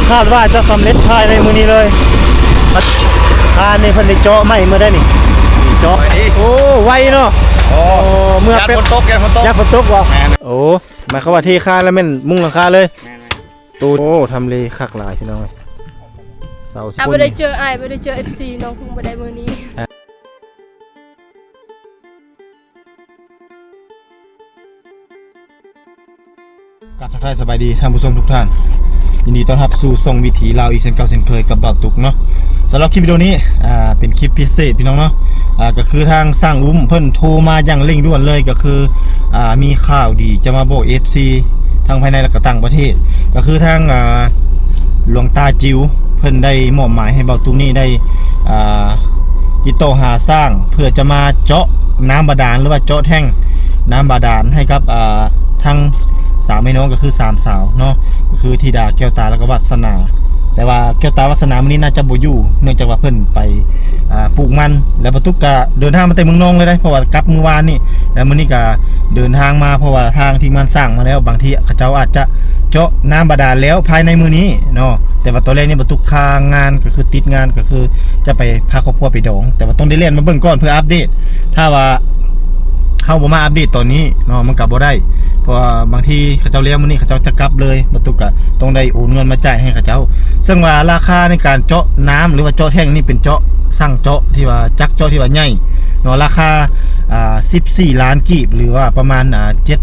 ຄາດວ່າຈະສຳເລັດພາຍໃນມື້ນີ້ເລີຍ. ຄານນີ້ເພິ່ນໄດ້ເຈາະໃໝ່ເມື່ອໃດນີ້ ເຈາະ. ໂອ້ ໄວເນາະ. ໂອ້ ເມື່ອ ຢ້ານຝົນຕົກ ຢ້ານຝົນຕົກ ຢ້ານຝົນຕົກບໍ່? ແມ່ນ. ໂອ້ ໝາຍຄວາມວ່າເທຄານແລ້ວແມ່ນມຸງຫຼັງຄາເລີຍ. ແມ່ນໆ. ໂອ້ ທຳເລຄັກຫຼາຍພີ່ນ້ອງເອີຍ. ເສົາ ອ່າ ບໍ່ໄດ້ເຈີອ້າຍ ບໍ່ໄດ້ເຈີເອັຟຊີ ນ້ອງຄົງບໍ່ໄດ້ມື້ນີ້. ກາບທັກທາຍສະບາຍດີທ່ານຜູ້ຊົມທຸກທ່ານ, ຍິນດີຕ້ອນຮັບສູ່ຊ່ອງວິຖີລາວອີກເຊັ່ນເກົ່າເຊັ່ນເຄີຍກັບບ່າວຕຸກເນາະ. ສຳລັບຄລິບວິດີໂອນີ້ ອ່າ ເປັນຄລິບພິເສດພີ່ນ້ອງເນາະ, ອ່າ ກໍຄືທາງຊ່າງອຸ້ມເພິ່ນໂທມາຢ່າງເລັ່ງດ່ວນເລີຍ, ກໍຄື ອ່າ ມີຂ່າວດີຈະມາບອກເອັຟຊີທັງພາຍໃນ ແລະ ກໍຕ່າງປະເທດ, ກໍຄືທາງ ອ່າ ຫຼວງຕາຈິວ ເພິ່ນໄດ້ມອບໝາຍໃຫ້ບ່າວຕຸກນີ້ໄດ້ ອ່າ ຕິດຕໍ່ຫາຊ່າງ ເພື່ອຈະມາເຈາະນ້ຳບາດານ ຫຼືວ່າເຈາະແທ້ງນ້ຳບາດານໃຫ້ກັບ ອ່າ ທັງສາມແມ່ນ້ອງ ກໍຄືສາມສາວເນາະ, ກໍຄືທິດາ ແກ້ວຕາ ແລ້ວກໍວາດສະໜາ. ແຕ່ວ່າແກ້ວຕາ ວາດສະໜາ ມື້ນີ້ໜ້າຈະບໍ່ຢູ່ ເນື່ອງຈາກວ່າເພິ່ນໄປ ອ່າ ປູກມັນ, ແລ້ວບ່າວຕຸກກະເດີນທາງມາແຕ່ເມືອງນອງເລີຍເດ້ ເພາະວ່າກັບມື້ວານນີ້ ແລ້ວມື້ນີ້ກະເດີນທາງມາ ເພາະວ່າທາງທີມງານສ້າງມາແລ້ວ, ບາງທີເຂົາເຈົ້າອາດຈະເຈາະນ້ຳບາດານແລ້ວພາຍໃນມື້ນີ້ເນາະ. ແຕ່ວ່າຕອນແລກນີ້ບ່າວຕຸກຄາງານ ກໍຄືຕິດງານ ກໍຄືຈະໄປພາຄອບຄົວໄປດອງ, ແຕ່ວ່າຕ້ອງໄດ້ແລ່ນມາເບິ່ງກ່ອນເພື່ອອັບເດດ. ຖ້າວ່າເຮົາບໍ່ມາອັບເດດຕອນນີ້ເນາະ ມັນກໍບໍ່ໄດ້, ເພາະວ່າບາງທີເຂົາເຈົ້າແລ້ວມື້ນີ້ເຂົາເຈົ້າຈະກັບເລີຍ, ບ່າວຕຸກກໍຕ້ອງໄດ້ໂອນເງິນມາຈ່າຍໃຫ້ເຂົາເຈົ້າ. ເຊິ່ງວ່າລາຄາໃນການເຈາະນ້ຳ ຫຼືວ່າເຈາະແທ້ງນີ້ ເປັນເຈາະ ຊ່າງເຈາະທີ່ວ່າ ຈັກເຈາະທີ່ວ່າໃຫຍ່ເນາະ, ລາຄາ ອ່າ ສິບສີ່ລ້ານກີບ ຫຼືວ່າປະມານ ອ່າ ເຈັດ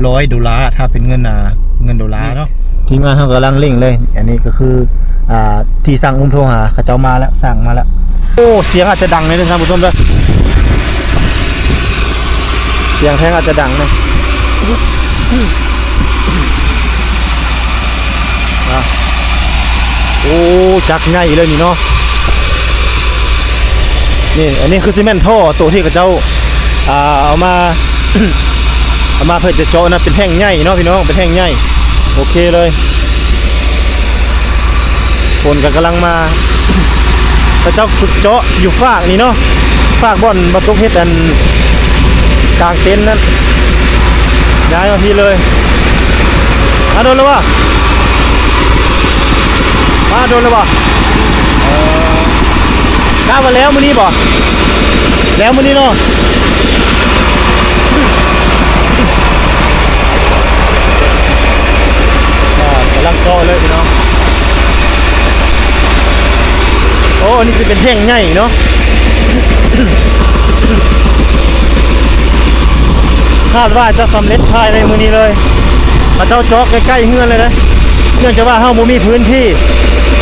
ຮ້ອຍໂດລາ ຖ້າເປັນເງິນ ອ່າ ເງິນໂດລາເນາະ. ທີມງານເຮົາກຳລັງເລັ່ງເລີຍ. ອັນນີ້ກໍຄື ອ່າ ທີ່ຊ່າງອຸ້ມໂທຫາ ເຂົາເຈົ້າມາແລ້ວ ຊ່າງມາແລ້ວ. ໂອ້ ສຽງອາດຈະດັງໜ້ອຍເດີທ່ານຜູ້ຊົມເດີ, ສຽງແທ້ງອາດຈະດັງໜ້ອຍ. ໂອ້ ຈັກໃຫຍ່ເລີຍນີ້ເນາະ. ນີ້ ອັນນີ້ຄືຊິແມ່ນທໍ່ໂຕທີ່ເຂົາເຈົ້າ ອ່າ ເອົາມາ ເອົາມາເພື່ອຈະເຈາະນະ, ເປັນແທ່ງໃຫຍ່ເນາະພີ່ນ້ອງ, ເປັນແທ່ງໃຫຍ່. ໂອເຄເລີຍ, ຝົນກໍກຳລັງມາ. ເຂົາເຈົ້າຝຶກເຈາະຢູ່ຟາກນີ້ເນາະ, ຟາກບ່ອນບ່າວຕຸກເຮັດອັນກາງເຕັນນັ້ນ. ຍ້າຍມາພີ້ເລີຍ. ມາດົນແລ້ວບໍ່? ມາດົນແລ້ວບໍ່? ເອີ ກະວ່າແລ້ວມື້ນີ້ບໍ່? ແລ້ວມື້ນີ້ເນາະ. ອ່າ ກຳລັງເຈາະເລີຍພີ່ນ້ອງ. ໂອ້ ອັນນີ້ຊິເປັນແທ່ງໃຫຍ່ເນາະ. ຄາດວ່າຈະສຳເລັດພາຍໃນມື້ນີ້ເລີຍ. ເຂົາເຈົ້າເຈາະໃກ້ໆເຮືອນເລີຍເດ້, ເນື່ອງຈາກວ່າເຮົາບໍ່ມີພື້ນທີ່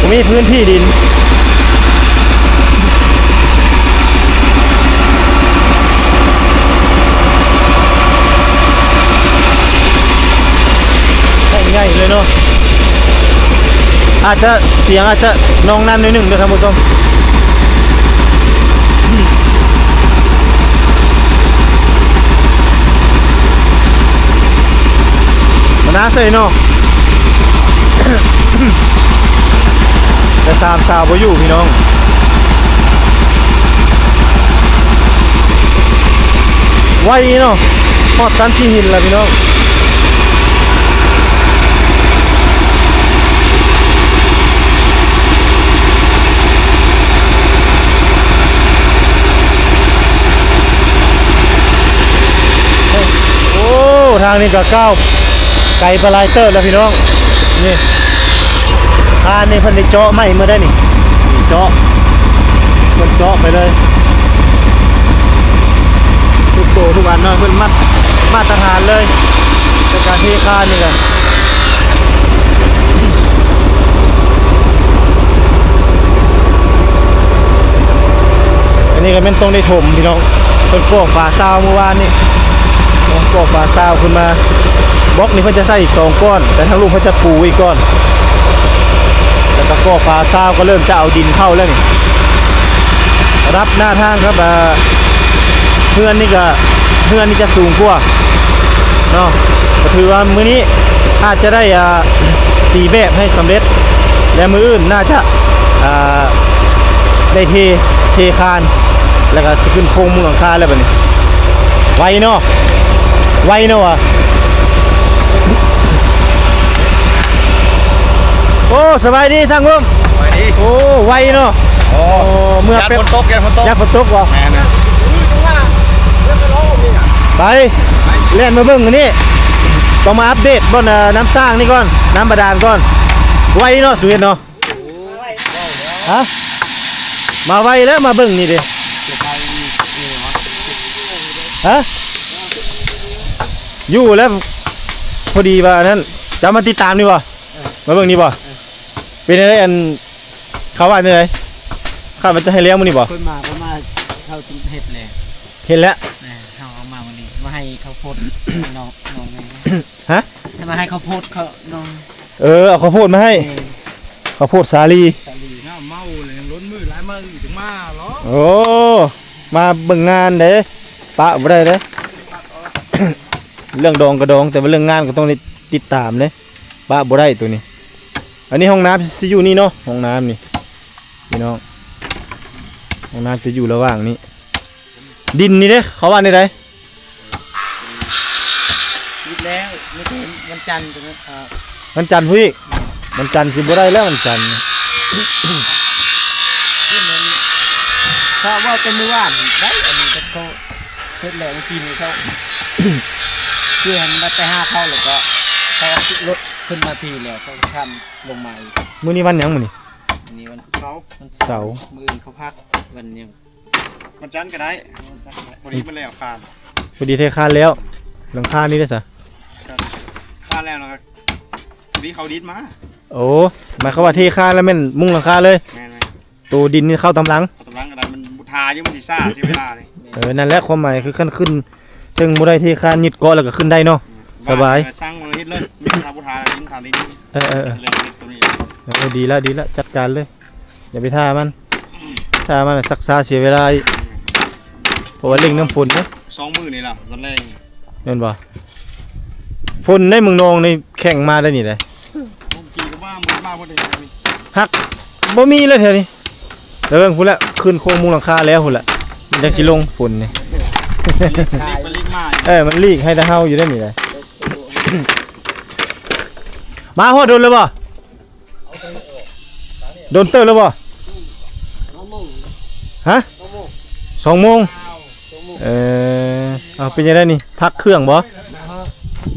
ບໍ່ມີພື້ນທີ່ດິນ. ໃຫຍ່ເລີຍເນາະ. ອາດຈະ ສຽງອາດຈະນອງນັ້ນໜ້ອຍໜຶ່ງເດີທ່ານຜູ້ຊົມ. ມັນໜ້າໃສ່ເນາະ, ແຕ່ສາມສາວບໍ່ຢູ່ພີ່ນ້ອງ. ໄວເນາະ, ຮອດຕັນຂີ້ຫີນແລ້ວພີ່ນ້ອງ. ໂອ້ ທາງນີ້ກໍກ້າວໄກໄປຫຼາຍເຕີບແລ້ວພີ່ນ້ອງ. ນີ້ ຄານນີ້ເພິ່ນໄດ້ເຈາະໃໝ່ເມື່ອໃດນີ້, ນີ້ເຈາະ ເພິ່ນເຈາະໄປເລີຍ ທຸກໂຕທຸກອັນເນາະ, ເພິ່ນມາດ ມາດຕະຖານເລີຍ ໃນການເທຄານນີ້ກະ. ອັນນີ້ກໍແມ່ນຕ້ອງໄດ້ຖົມພີ່ນ້ອງ, ເພິ່ນກໍ່ຝາຊາວມື້ວານນີ້, ກໍ່ຝາຊາວຂຶ້ນມາ. ບລັອກນີ້ເພິ່ນຈະໃສ່ອີກສອງກ້ອນ, ແຕ່ທາງລຸ່ມເພິ່ນຈະປູອີກກ້ອນ, ແລ້ວກໍກໍ່ຝາຊາວ ກໍເລີ່ມຈະເອົາດິນເຂົ້າແລ້ວນີ້. ລະດັບໜ້າທາງກັບ ອ່າ ເຮືອນນີ້ກະ ເຮືອນນີ້ຈະສູງກວ່າເນາະ. ກໍຖືວ່າມື້ນີ້ອາດຈະໄດ້ ອ່າ ຕີແບບໃຫ້ສຳເລັດ ແລະ ມື້ອື່ນໜ້າຈະ ອ່າ ໄດ້ເທ ເທຄານ ແລ້ວກໍຊິຂຶ້ນໂຄງມຸງຫຼັງຄາແລ້ວບັດນີ້. ໄວເນາະ ໄວເນາະວ່າ. ໂອ້ ສະບາຍດີຊ່າງເບິ່ມ. ສະບາຍດີ. ໂອ້ ໄວເນາະ. ໂອ້ ໂອ້ ເມື່ອ ຢ້ານ ແປັບ ຝົນຕົກ ຢ້ານຝົນຕົກ. ແມ່ນ. ໄປ ແລ່ນມາເບິ່ງອັນນີ້ ຕ້ອງມາອັບເດດບ່ອນ ເອີ ນ້ຳສ້າງນີ້ກ່ອນ ນ້ຳບາດານກ່ອນ. ໄວເນາະ ສຸເຮັດເນາະ. ຮະ ມາໄວແລ້ວ ມາເບິ່ງນີ້ເດ້. ຮະ ຢູ່ແລ້ວ ພໍດີວ່າອັນນັ້ນ ເຈົ້າມາຕິດຕາມນີ້ບໍ່? ມາເບິ່ງນີ້ບໍ່? ເປັນຈັ່ງໃດ ອັນ ເຂົາວ່າຈັ່ງໃດ? ຄາດວ່າຈະໃຫ້ແລ້ວມື້ນີ້ບໍ່? ເພິ່ນມາ ເພິ່ນມາ ເຂົາເຮັດແລ້ວ ເຮັດແລ້ວ. ເອີ ເຮົາເອົາມາມື້ນີ້ ມາໃຫ້ເຂົາໂພດນ້ອງ ນ້ອງແດ່. ຮະ ໃຫ້ມາໃຫ້ເຂົາໂພດເຂົານ້ອງ. ເອີ ເອົາເຂົ້າໂພດມາໃຫ້. ເອີ ເຂົ້າໂພດສາລີ. ສາລີເນາະ ເມົາແລ້ວຍັງລົ້ນມືຫຼາຍມື້ຈຶ່ງມາເນາະ. ໂອ້ ມາເບິ່ງງານເດ້ ປະບໍ່ໄດ້ເດ້. ເລື່ອງດອງກໍດອງ ແຕ່ວ່າເລື່ອງງານກໍຕ້ອງໄດ້ຕິດຕາມເດ້ ປະບໍ່ໄດ້ໂຕນີ້. ອັນນີ້ຫ້ອງນ້ຳຊິຢູ່ນີ້ເນາະ ຫ້ອງນ້ຳນີ້ ພີ່ນ້ອງ ຫ້ອງນ້ຳຈະຢູ່ລະຫວ່າງນີ້. ດິນນີ້ເດ້ ເຂົາວ່າແນວໃດ? ປິດແລ້ວ ມີແຕ່ວັນຈັນຕົວນັ້ນ. ວັນຈັນພຸ້ນອີກ. ວັນຈັນຊິບໍ່ໄດ້ແລ້ວ ວັນຈັນ. ເຂົາເວົ້າແຕ່ມື້ວານໄດ້ ອັນນີ້ເຂົາເຮັດແລ້ວ ເມື່ອກີ້ນີ້ເຂົາ ຄືຫັ້ນມາແຕ່ຫາເຂົາ ແລ້ວກໍເຂົາເອົາລົດຂຶ້ນມາພີ້ແລ້ວ ເຂົາຂ້າມລົງມາອີກ. ມື້ນີ້ວັນຫຍັງ? ມື້ນີ້ ມື້ນີ້ວັນເສົາ ວັນເສົາ. ມື້ອື່ນເຂົາພັກ ວັນຫຍັງ? ວັນຈັນກໍໄດ້ ພໍດີມັນແລ້ວຄານ ພໍດີເທຄານແລ້ວ. ຫຼັງຄານີ້ເດ້ຊະ? ຄານແລ້ວ ແລ້ວກໍພໍດີເຂົາດິນມາ. ໂອ້ ໝາຍຄວາມວ່າເທຄານແລ້ວແມ່ນມຸງຫຼັງຄາເລີຍ? ແມ່ນໆ. ໂຕດິນນີ້ເຂົ້າຕາມຫຼັງ ເຂົ້າຕາມຫຼັງກໍໄດ້ ມັນບໍ່ທາຢູ່ ມັນຊິຊ້າ ເສຍເວລາເດ້. ເອີ ນັ້ນແຫຼະ ຄວາມໝາຍຄືຄັນຂຶ້ນເທິງບໍ່ໄດ້ ເທຄານຍຶດເກາະແລ້ວກໍຂຶ້ນໄດ້ເນາະ. ອືມ ສະບາຍ ສ້າງບໍ່ເຮັດເລີຍ ມີທາບໍ່ທາດິນ ທາດິນ. ເອີໆໆ ເລື່ອງເຮັດຕົວນີ້. ເອີ ດີລະ ດີລະ ຈັດການເລີຍ. ຢ່າໄປຖ້າມັນ ຖ້າມັນຊັກຊ້າເສຍເວລາອີກ ເພາະວ່າເລັ່ງນຳຝົນເດ້. ສອງມື້ນີ້ລະ ຕອນແລງ ແມ່ນບໍ່? ຝົນໃນເມືອງນອງນີ້ແຂ່ງມາໄດ້ນີ້ໄດ໋. ເມື່ອກີ້ກໍມາ ມາບໍ່ໄດ້ ຮັກບໍ່ມີເລີຍແຖວນີ້. ແຕ່ເບິ່ງພຸ້ນແຫຼະ ຂຶ້ນໂຄງມຸງຫຼັງຄາແລ້ວພຸ້ນແຫຼະ ມັນຈັ່ງຊິລົງຝົນນີ້. ເອີ ມັນຫຼີກໃຫ້ແຕ່ເຮົາຢູ່ໄດ໋ນີ້ໄດ໋. ມາຮອດດົນແລ້ວບໍ່? ດົນເຕີບແລ້ວບໍ່? ຮະ? ສອງໂມງ. ເອີ ເອົາ ເປັນຈັ່ງໃດນີ້ ພັກເຄື່ອງບໍ່?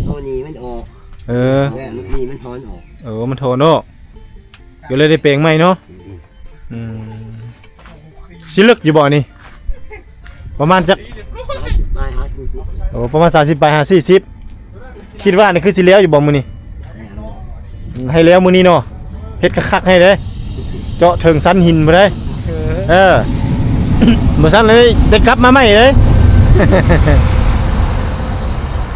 ເອົານີ້ມັນອອກ. ເອີ ນີ້ມັນຖອນອອກ. ເອີ ມັນຖອນອອກ ກໍເລີຍໄດ້ແປງໃໝ່ເນາະ. ອືມ ອືມ. ຊິເລິກຢູ່ບໍ່ນີ້? ປະມານຈັກ ປາຍຫາ ໂອ້ ປະມານສາມສິບປາຍຫາສີ່ສິບ. ຄິດວ່ານີ້ຄືຊິແລ້ວຢູ່ບໍ່ມື້ນີ້? ແມ່ນ. ໃຫ້ແລ້ວມື້ນີ້ເນາະ ເຮັດຄັກໆໃຫ້ເດ້ ເຈາະເຖິງຊັ້ນຫີນພຸ້ນເດ້. ເອີ ບໍ່ຊັ້ນໄດ້ ໄດ້ກັບມາໃໝ່ເດ້.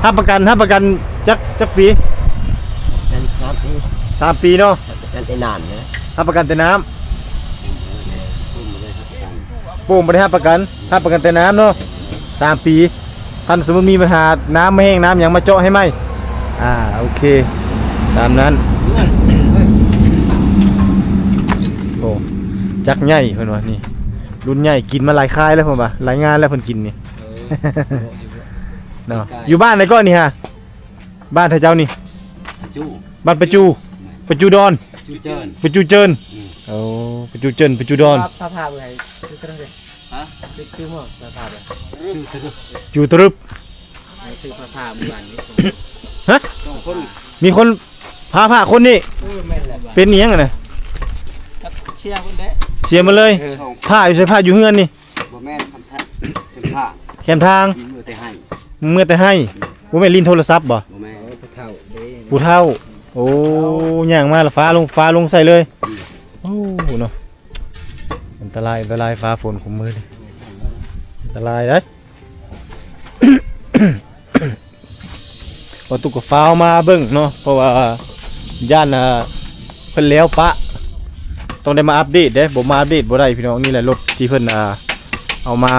ຮັບປະກັນ ຮັບປະກັນຈັກ ຈັກປີ? ປະກັນສາມປີ. ສາມປີເນາະ. ປະກັນແຕ່ນ້ຳເດ້. ຮັບປະກັນແຕ່ນ້ຳ. ແມ່ນ ໂປ້ງບໍ່ໄດ້ຮັບປະກັນ ຮັບປະກັນແຕ່ນ້ຳເນາະ ສາມປີ. ຄັນສົມມຸດມີບັນຫານ້ຳແຫ້ງນ້ຳຫຍັງມາເຈາະໃຫ້ໃໝ່. ອ່າ ໂອເຄ ຕາມນັ້ນ. ໂອ້ ຈັກໃຫຍ່ເພິ່ນວ່ານີ້ ລຸ້ນໃຫຍ່ ກິນມາຫຼາຍຄາຍແລ້ວເພິ່ນວ່າ ຫຼາຍງານແລ້ວເພິ່ນກິນນີ້. ເອີ ເນາະ ຢູ່ບ້ານໃດເກາະນີ້ຫາ? ບ້ານເຂົາເຈົ້ານີ້ ປະຈູ ບ້ານປະຈູ ປະຈູດອນ ປະຈູເຈີນ ປະຈູເຈີນ. ອືມ ໂອ້ ປະຈູເຈີນ ປະຈູດອນ. ພາ ພາ ພາເບິ່ງໃຫ້ ຮະ? ຊື່ ຊື່ໝໍ ພາ ພາເບິ່ງ ຈູຕະລຶບ ຈູຕະລຶບ. ຊື່ພາ ພາເມື່ອວານນີ້. ຮະ? ສອງຄົນ ມີຄົນພາ ພາຄົນນີ້. ເອີ ແມ່ນແຫຼະ. ເປັນອີ່ຫຍັງຫັ້ນນະ? ເຊຍພຸ້ນແຫຼະ ເຊຍໝົດເລີຍ. ເອີ ພາຢູ່ໃສ? ພາຢູ່ເຮືອນນີ້. ບໍ່ແມ່ນ ແຄມທາງ ແຄມທາງ ແຄມທາງ. ເມືອແຕ່ໄຮ່ ເມືອແຕ່ໄຮ່. ບໍ່ແມ່ນຫຼິ້ນໂທລະສັບບໍ່? ບໍ່ແມ່ນ. ຜູ້ເຖົ້າເດ້ ຜູ້ເຖົ້າ. ໂອ້ ຍ່າງມາລະຟ້າລົງ ຟ້າລົງໃສ່ເລີຍ. ອືມ ໂອ້ ເນາະ ອັນຕະລາຍ ອັນຕະລາຍ ຟ້າຝົນຄຸມມື້ນີ້ ອັນຕະລາຍເດ້. ບໍ່ຕຸກກໍຟ້າວມາເບິ່ງເນາະ ເພາະວ່າຢ້ານ ອ່າ ເພິ່ນແລ້ວປະ ຕ້ອງໄດ້ມາອັບເດດເດ້ ບໍ່ມາອັບເດດບໍ່ໄດ້ພີ່ນ້ອງ. ນີ້ແຫຼະລົດທີ່ເພິ່ນ ອ່າ ເອົາມາ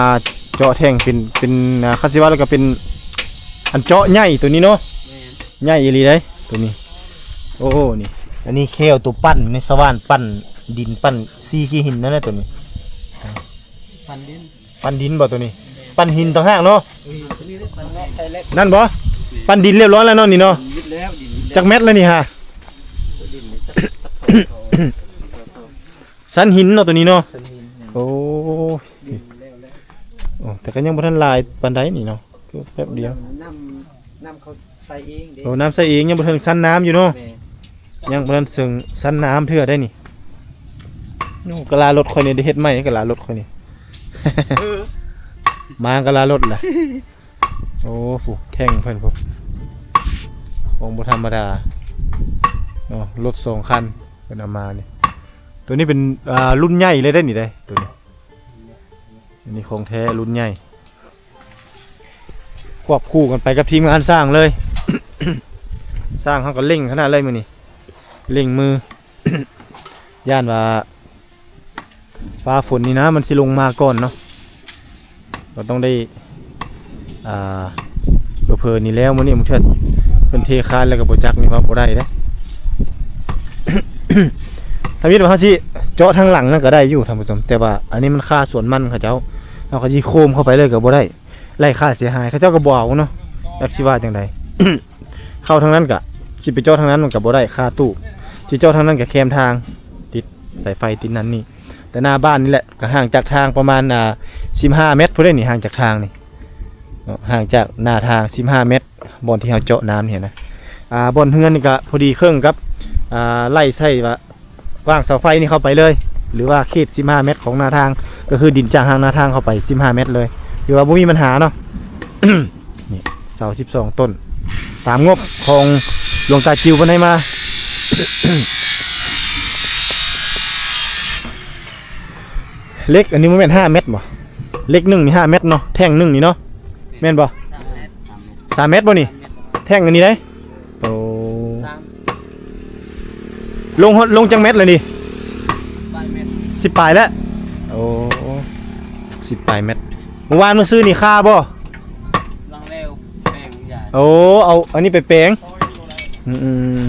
ເຈາະແທ່ງ ເປັນ ເປັນ ອ່າ ຄັນຊິວ່າແລ້ວກໍເປັນອັນເຈາະໃຫຍ່ໂຕນີ້ເນາະ. ແມ່ນ ໃຫຍ່ອີ່ຫຼີເດ້ໂຕນີ້. ໂອ້ ນີ້ ອັນນີ້ແຂ້ວໂຕປັ່ນ ໃນສະຫວ່ານປັ່ນດິນ ປັ່ນຊີ້ຂີ້ຫີນນັ້ນແຫຼະໂຕນີ້ ປັ່ນດິນ. ປັ່ນດິນບໍ່ໂຕນີ້? ແມ່ນ ປັ່ນຫີນຕ່າງຫາກເນາະ. ເອີ ໂຕນີ້ເດ້ ປັ່ນເລາະໃສ່ເຫຼັກ ນັ້ນບໍ່? ແມ່ນ ປັ່ນດິນລຽບຮ້ອຍແລ້ວເນາະນີ້ເນາະ. ເອີ ເຮັດແລ້ວ ດິນເຮັດແລ້ວ. ຈັກແມັດແລ້ວນີ້ຫາ? ໂຕດິນນີ້ຈັກ ສັນຫີນເນາະ ໂຕນີ້ເນາະ. ສັນຫີນ. ໂອ້ ດິນແລ້ວແລ້ວ. ໂອ້ ແຕ່ກໍຍັງບໍ່ທັນຫຼາຍປານໃດນີ້ເນາະ ຄືແປັບດຽວ. ນ້ຳ ນ້ຳເຂົາໃສ່ເອງເດ້. ໂອ້ ນ້ຳໃສ່ເອງ ຍັງບໍ່ເຖິງສັນນ້ຳຢູ່ເນາະ. ແມ່ນ. ຍັງບໍ່ທັນເຖິງສັນນ້ຳເທື່ອໄດ໋ນີ້. ໂອ້ ກະລາລົດຂ້ອຍນີ້ ໄດ້ເຮັດໃໝ່ກະລາລົດຂ້ອຍນີ້. ເອີ ມາກະລາລົດລະ. ໂອ້ ຜູ້ແທ່ງເພິ່ນຜູ້ ຂອງບໍ່ທຳມະດາເນາະ. ລົດສອງຄັນເພິ່ນເອົາມານີ້. ໂຕນີ້ເປັນ ອ່າ ລຸ້ນໃຫຍ່ເລີຍເດ້ນີ້ເດ້ ໂຕນີ້. ອັນນີ້ຂອງແທ້ລຸ້ນໃຫຍ່ ຄວບຄູ່ກັນໄປກັບທີມງານຊ່າງເລີຍ. ຊ່າງເຮົາກໍເລັ່ງຂະໜາດເລີຍມື້ນີ້ ເລັ່ງມື ຢ້ານວ່າຟ້າຝົນນີ້ນະ ມັນຊິລົງມາກ່ອນເນາະ. ກໍຕ້ອງໄດ້ ອ່າ ເຜີໆນີ້ແລ້ວ ມື້ນີ້ບາງເທື່ອເພິ່ນເທຄານແລ້ວກໍບໍ່ຈັກ ນີ້ວ່າບໍ່ໄດ້ເດ້. ທຳອິດວ່າເຮົາຊິເຈາະທາງຫຼັງນັ້ນກໍໄດ້ຢູ່ທ່ານຜູ້ຊົມ ແຕ່ວ່າອັນນີ້ມັນຄາສວນມັນເຂົາເຈົ້າ ເຮົາກໍຊິໂຄມເຂົ້າໄປເລີຍກໍບໍ່ໄດ້ ໄລ່ຄ່າເສຍຫາຍ ເຂົາເຈົ້າກໍບໍ່ເອົາເນາະ. ຈັກຊິວ່າຈັ່ງໃດ ເຂົ້າທາງນັ້ນກະ ຊິໄປເຈາະທາງນັ້ນມັນກະບໍ່ໄດ້ ຄາຕູ້ ຊິເຈາະທາງນັ້ນກະແຄມທາງ ຕິດສາຍໄຟ ຕິດນັ້ນນີ້. ແຕ່ໜ້າບ້ານນີ້ແຫຼະ ກະຫ່າງຈາກທາງປະມານ ອ່າ ສິບຫ້າແມັດພຸ້ນເດ້ນີ້ ຫ່າງຈາກທາງນີ້ເນາະ ຫ່າງຈາກໜ້າທາງສິບຫ້າແມັດ ບ່ອນທີ່ເຮົາເຈາະນ້ຳນີ້ນະ. ອ່າ ບ່ອນເຮືອນນີ້ກະພໍດີເຄິ່ງກັບ ອ່າ ໄລ່ໃສ່ວ່າ ວາງເສົາໄຟນີ້ເຂົ້າໄປເລີຍ ຫຼືວ່າເຂດສິບຫ້າແມັດຂອງໜ້າທາງ ກໍຄືດິນຈາກຫາງໜ້າທາງເຂົ້າໄປສິບຫ້າແມັດເລີຍ ຖືວ່າບໍ່ມີບັນຫາເນາະ. ນີ້ເສົາສິບສອງຕົ້ນ ຕາມງົບຂອງຫຼວງຕາຈິວເພິ່ນໃຫ້ມາ. ເຫຼັກອັນນີ້ບໍ່ແມ່ນຫ້າແມັດບໍ່? ເຫຼັກໜຶ່ງນີ້ຫ້າແມັດເນາະ ແທ່ງໜຶ່ງນີ້ເນາະ ແມ່ນບໍ່? ສາມແມັດ ສາມແມັດບໍ່ນີ້? ແທ່ງອັນນີ້ໄດ໋. ໂອ້ ສາມ ລົງຮອດ ລົງຈັກແມັດລະນີ້? ສິບປາຍແມັດ ສິບປາຍແລ້ວ. ໂອ້ ສິບປາຍແມັດ. ມື້ວານມື້ຊືນນີ້ຄາບໍ່? ຫຼັງແລ້ວແປງຢາ. ໂອ້ ເອົາອັນນີ້ໄປແປງ. ອືມ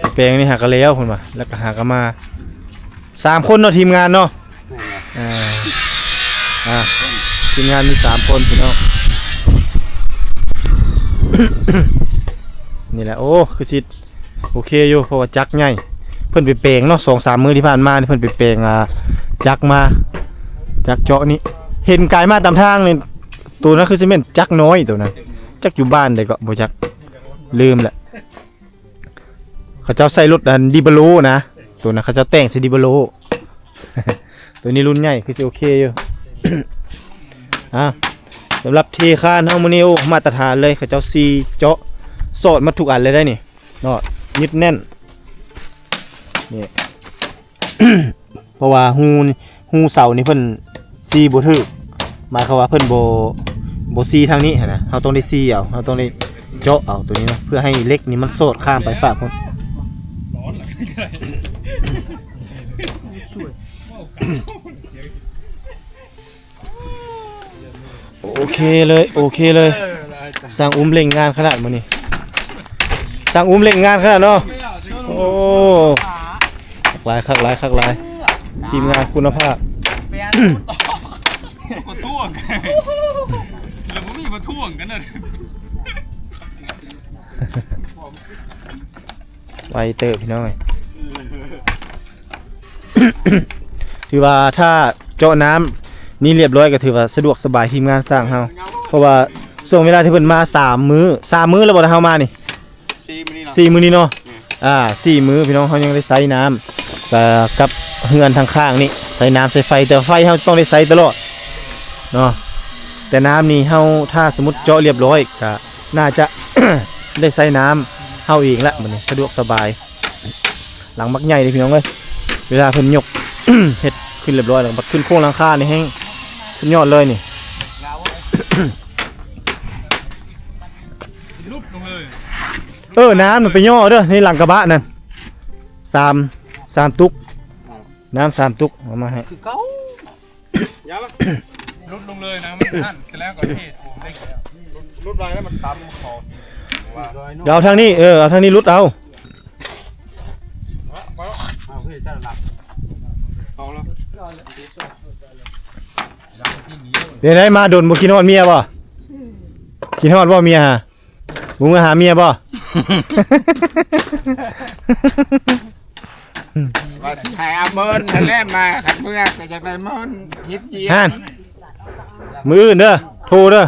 ໄປແປງນີ້ຫາກະແລ້ວເພິ່ນວ່າ ແລ້ວກະຫາກະມາ ສາມຄົນເນາະ ທີມງານເນາະ. ແມ່ນແຫຼະ ອ່າ ອ່າ ທີມງານມີສາມຄົນພີ່ນ້ອງ. ນີ້ແຫຼະ ໂອ້ ຄືຊິໂອເຄຢູ່ ເພາະວ່າຈັກໃຫຍ່ ເພິ່ນໄປແປງເນາະ ສອງສາມມື້ທີ່ຜ່ານມານີ້ ເພິ່ນໄປແປງ ອ່າ ຈັກມາ ຈັກເຈາະນີ້ ເຫັນກາຍມາຕາມທາງນີ້ ໂຕນັ້ນຄືຊິແມ່ນຈັກນ້ອຍ ໂຕນັ້ນ ຈັກຢູ່ບ້ານໃດເກາະ ບໍ່ຈັກ ລືມແຫຼະ. ເຂົາເຈົ້າໃສ່ລົດອັນດີເບໂລນະ ໂຕນັ້ນເຂົາເຈົ້າແຕ່ງໃສ່ດີເບໂລ. ໂຕນີ້ລຸ້ນໃຫຍ່ຄືຊິໂອເຄຢູ່. ອ່າ ສຳລັບເທຄານເຮົາມື້ນີ້ ໂອ້ ມາດຕະຖານເລີຍ ເຂົາເຈົ້າຊີເຈາະສອດໝົດທຸກອັນເລີຍໄດ໋ນີ້ເນາະ ຍຶດແໜ້ນນີ້. ເພາະວ່າຮູ ຮູເສົານີ້ເພິ່ນຊີບໍ່ຖືກ ໝາຍຄວາມວ່າເພິ່ນບໍ່ ບໍ່ຊີທາງນີ້ຫັ້ນນະ ເຮົາຕ້ອງໄດ້ຊີເອົາ ເຮົາຕ້ອງໄດ້ເຈາະເອົາໂຕນີ້ເນາະ ເພື່ອໃຫ້ເຫຼັກນີ້ມັນສອດຂ້າມໄປຟາກພຸ້ນ. ໂອເຄເລີຍ ໂອເຄເລີຍ. ຊ່າງອຸ້ມເລັ່ງງານຂະໜາດມື້ນີ້ ຊ່າງອຸ້ມເລັ່ງງານຂະໜາດເນາະ. ໂອ້ ຄັກຫຼາຍ ຄັກຫຼາຍ ຄັກຫຼາຍ ທີມງານຄຸນນະພາບ. ປະທ້ວງ ແລ້ວບໍ່ມີປະທ້ວງກັນເດີ. ໄວເຕີບພີ່ນ້ອງເອີຍ. ຖືວ່າຖ້າເຈາະນ້ຳນີ້ລຽບຮ້ອຍ ກໍຖືວ່າສະດວກສະບາຍທີມງານຊ່າງເຮົາ ເພາະວ່າຊ່ວງເວລາທີ່ເພິ່ນມາສາມມື້ ສາມມື້ແລ້ວບໍ່ ເຮົາມານີ້ ສີ່ມື້ນີ້ເນາະ ສີ່ມື້ນີ້ເນາະ. ອ່າ ສີ່ມື້ພີ່ນ້ອງ ເຮົາຍັງໄດ້ໃຊ້ນ້ຳ ກະກັບເຮືອນທາງຂ້າງນີ້ ໃຊ້ນ້ຳໃຊ້ໄຟ ແຕ່ໄຟເຮົາຕ້ອງໄດ້ໃຊ້ຕະຫຼອດເນາະ. ແຕ່ນ້ຳນີ້ເຮົາ ຖ້າສົມມຸດເຈາະລຽບຮ້ອຍ ກະໜ້າຈະໄດ້ໃຊ້ນ້ຳເຮົາເອງລະ ບັດນີ້ສະດວກສະບາຍ. ຫຼັງບັກໃຫຍ່ເດ້ພີ່ນ້ອງເອີຍ ເວລາເພິ່ນຍົກ ເຮັດຂຶ້ນລຽບຮ້ອຍແລ້ວ ບັດຂຶ້ນໂຄງຫຼັງຄານີ້ແຮງສຸດຍອດເລີຍນີ້. ຫຼຸດລົງເລີຍ. ເອີ ນ້ຳມັນໄປຍໍເດີ ໃນຫຼັງກະບະນັ້ນ ສາມ ສາມຕຸກ ນ້ຳສາມຕຸກ ເອົາມາໃຫ້ ຄືເກົ່າ. ຫຼຸດລົງເລີຍນະ ມັນຫັ້ນແລ້ວກໍເທໂຖມເລັກ ຫຼຸດໄວແລ້ວມັນຕຳຄໍ. ດຽວເອົາທາງນີ້ ເອີ ເອົາທາງນີ້ຫຼຸດເອົາ. ເອົາເຮີ້ຍ ເຈົ້າຫຼັບ ເອົາແລ້ວ. ເປັນໃດ ມາດົນບໍ່ຄິດຮອດເມຍບໍ່? ຄິດຮອດບໍ່ເມຍຫາ? ບໍ່ເມືອຫາເມຍບໍ່? ວ່າຊິໃຫ້ເອົາເມີນຫັ້ນແຫຼະມາ ຄັນເມືອກໍຢາກໄດ້ເມີນເຮັດວຽກ. ຫັ້ນ ມື້ອື່ນເດີ ໂທເດີ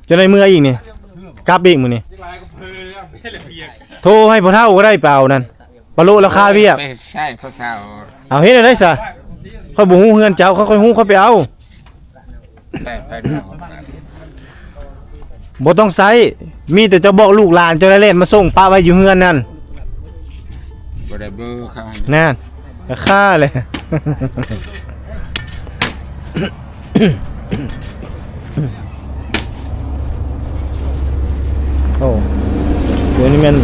ຈະໄດ້ເມືອອີກນີ້ ກັບອີກມື້ນີ້ ໂທໃຫ້ພໍ່ເຖົ້າກໍໄດ້ ໄປເອົານັ້ນ ປະໂລະລາຄາວຽກ ໄປໃຊ້ພໍ່ເຖົ້າ. ເອົາເຮັດແນວໃດຊະ? ຂ້ອຍບໍ່ຮູ້ເຮືອນເຈົ້າ ຄັນຂ້ອຍຮູ້ຂ້ອຍໄປເອົາ. ໃຊ້ໄປເນາະ ບໍ່ຕ້ອງໃຊ້ ມີແຕ່ເຈົ້າບອກລູກຫຼານເຈົ້າໄດ້ແລ່ນມາສົ່ງປະໄວ້ຢູ່ເຮືອນນັ້ນ. ບໍ່ໄດ້ເບີເຂົາຫັ້ນ ນັ້ນ ກະຄາເລີຍ. ໂອ້ ຕົວນີ້ແມ່ນ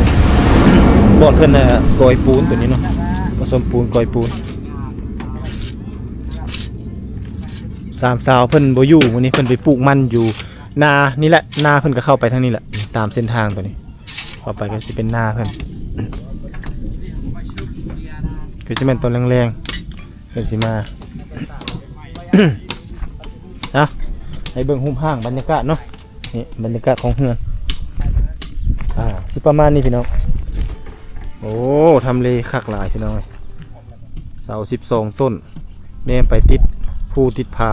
ບອດເພິ່ນນະ ກອຍປູນຕົວນີ້ເນາະ ປະສົມປູນ ກອຍປູນ. ສາມສາວເພິ່ນບໍ່ຢູ່ ມື້ນີ້ເພິ່ນໄປປູກມັນຢູ່ນານີ້ແຫຼະ ນາເພິ່ນກໍເຂົ້າໄປທາງນີ້ແຫຼະ ຕາມເສັ້ນທາງຕົວນີ້ ເຂົ້າໄປກໍຊິເປັນນາເພິ່ນ ຄືຊິແມ່ນຕອນແລງໆ ເພິ່ນຊິມາ. ເອົາ ໃຫ້ເບິ່ງຮູບຮ່າງບັນຍາກາດເນາະ ນີ້ບັນຍາກາດຂອງເຮືອນ ອ່າ ຊິປະມານນີ້ພີ່ນ້ອງ. ໂອ້ ທຳເລຄັກຫຼາຍພີ່ນ້ອງເອີຍ ເສົາສິບສອງຕົ້ນ ແນມໄປຕິດພູຕິດຜາ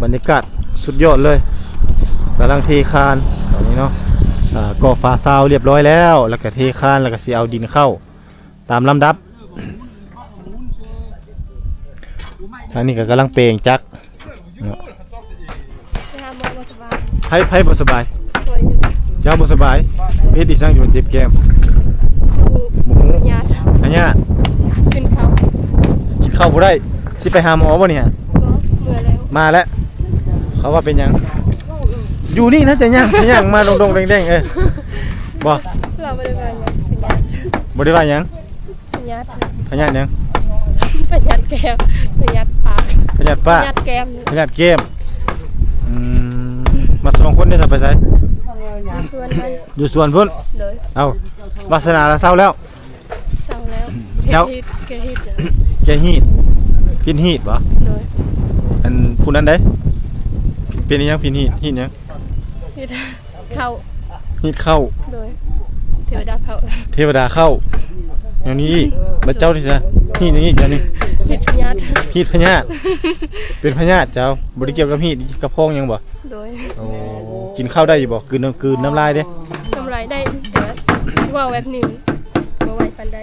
ບັນຍາກາດສຸດຍອດເລີຍ. ກຳລັງເທຄານຕອນນີ້ເນາະ ອ່າ ກໍ່ຝາຊາວລຽບຮ້ອຍແລ້ວ ແລ້ວກໍເທຄານ ແລ້ວກໍຊິເອົາດິນເຂົ້າຕາມລຳດັບ. ທາງນີ້ກໍກຳລັງແປງຈັກເນາະ. ໄປຫາໝໍບໍ່ສະບາຍ ໃຜ ໃຜບໍ່ສະບາຍ? ຂ້ອຍ ເຈົ້າບໍ່ສະບາຍ ເຮັດອີ່ສັງຢູ່ເຈັບແກ້ມ? ບໍ່ຮູ້ ບໍ່ຮູ້ ຍາດ ອາຍາດ ກິນເຂົ້າ ກິນເຂົ້າບໍ່ໄດ້. ຊິໄປຫາໝໍບໍ່ນີ້? ບໍ່ ເມື່ອແລ້ວ ມາແລ້ວ. ເຂົາວ່າເປັນຫຍັງ? ເວົ້າອີກ ຢູ່ນີ້ນະ ຈະຍ່າງ ຈະຍ່າງມາດົງໆແດງໆ ເອີ ບໍ່ ລາວບໍ່ໄດ້ວ່າຫຍັງ ເປັນຍາດ ບໍ່ໄດ້ວ່າຫຍັງ. ພະຍາດ ພະຍາດຫຍັງ? ພະຍາດແກ້ມ ພະຍາດປາກ ພະຍາດປາກ ພະຍາດແກ້ມ ພະຍາດແກ້ມ. ອືມ ມາສອງຄົນເດ້ ໄປໃສ? ຢູ່ສວນມັນ ຢູ່ສວນພຸ້ນ. ໂດຍ ເອົ້າ ວາສະໜາລະເຊົາແລ້ວ? ເຊົາແລ້ວ ເຈົ້າ ແກ້ຮີດ ແກ້ຮີດ ແກ້ຮີດ ເປັນຮີດບໍ່? ໂດຍ ອັນຜູ້ນັ້ນເດ້ ເປັນອີ່ຫຍັງ? ເປັນຮີດ ຮີດຫຍັງ? ຮີດ ເຂົ້າ ຮີດເຂົ້າ. ໂດຍ ເທວະດາເຂົ້າ ເທວະດາເຂົ້າ ແນວນີ້ອີກ. ແລ້ວເຈົ້ານີ້ນະ ຮີດຫຍັງອີກ? ເຈົ້ານີ້ ຮີດພະຍາດ ຮີດພະຍາດ ເປັນພະຍາດເຈົ້າ. ບໍ່ໄດ້ກ່ຽວກັບຮີດກັບຄອງຫຍັງບໍ່? ໂດຍ ໂອ້ ກິນເຂົ້າໄດ້ຢູ່ບໍ່? ກືນ ກືນນ້ຳລາຍເດ້? ນ້ຳລາຍໄດ້ ແຕ່ວ່າເວົ້າແບບນີ້ບໍ່ໄວປານໃດ.